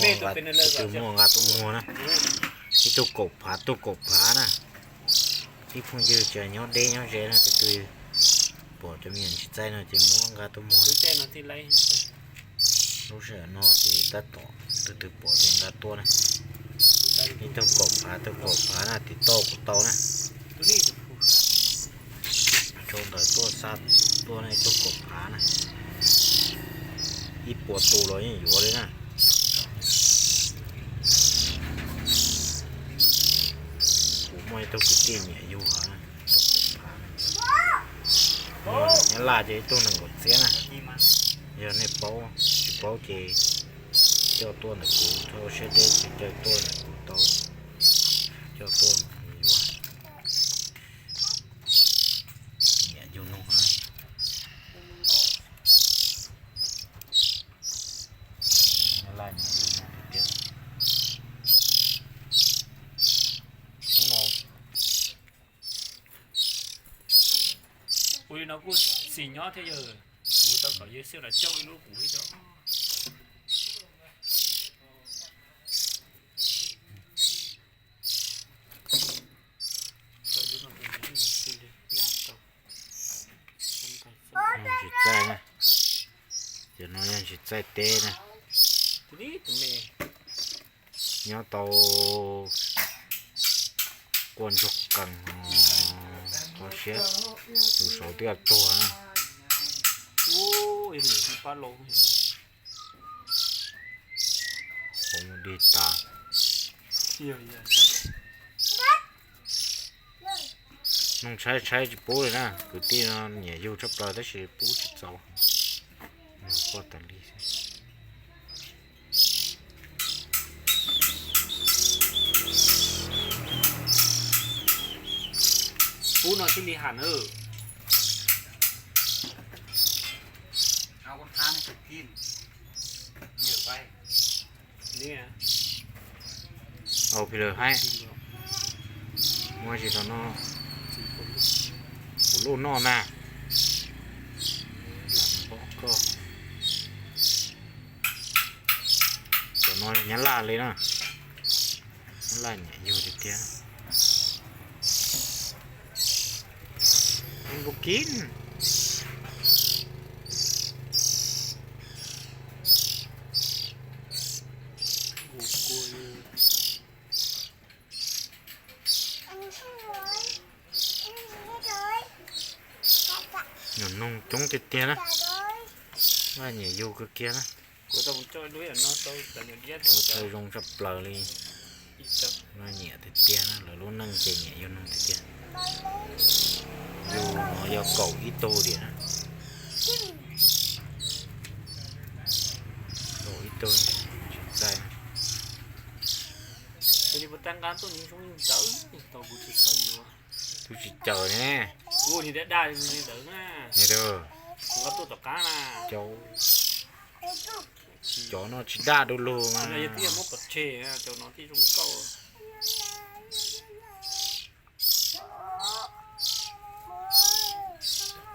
Tus twg muaj nqa tuaj muag na. Ib tug kaum phav, tug kaum phav na. Ib phooj ywg tsis nyob deb nyob ze na, tus twg pom cov me nyuam ntsis txaij no ces muab nqa tuaj muag. Lub sij hawm no ces tab tom tus twg pom ces nqa tuaj na. Ib tug kaum phav, tug kaum phav na, tiv tauj kuv tau na. Tsau ntawv tuaj xa tuaj na, ib tug kaum phav na. Ib puas tus los yeej yuav li na. Kuv muaj ib tug kwv tij nyiam yug, ib tug kaum phav na. Nyab Laj ces ib tug nees nkaum txhiab na. Yog nej paub, tsis paub ces coj tuaj ntawm kuv, txhob ua siab deb, caw tuaj ntawm kuv tau, coj tuaj yuav. Nyiam yug noog na. Nyab Laj nyiam yug noog tiag tiag. Ua li no kuj xis nyob thiab yawg, kuv tau kom yawg xiab los coj ib lub kuv thiab cov. Ntsis txaij na, cov no yog ntsis txaij teb na. Nyob tau quaj ntsuag qees, qhov siab, tus saud twb tuag na. Dig tas. Noog tshaib tshaib tsis pub li na, kwv tij no nyiam yug tshaj plaws tab sis pub tsis txaus. Quaj tas li xwb. Pub no thiaj li ham na. Au, phi lawm haib. Muaj tsis tau no, kuv luj noj na. Lam npom koj. Cov no Nyab Laj li na. Nyab Laj nyiam yug tiag tiag. Npua kib. Nyuam noog coob tiag tiag na. Nyuam yug kawg kiag na. Ua tau zoo tshaj plaws li. Nyiam tiag tiag na, lawv lub neej ces nyiam yug noog tiag tiag. Yug no yog kaum ib tug tiag na. Kaum ib tug tsis txaij. Twb tsis caws ne. Cov no tsis daj du lug mas.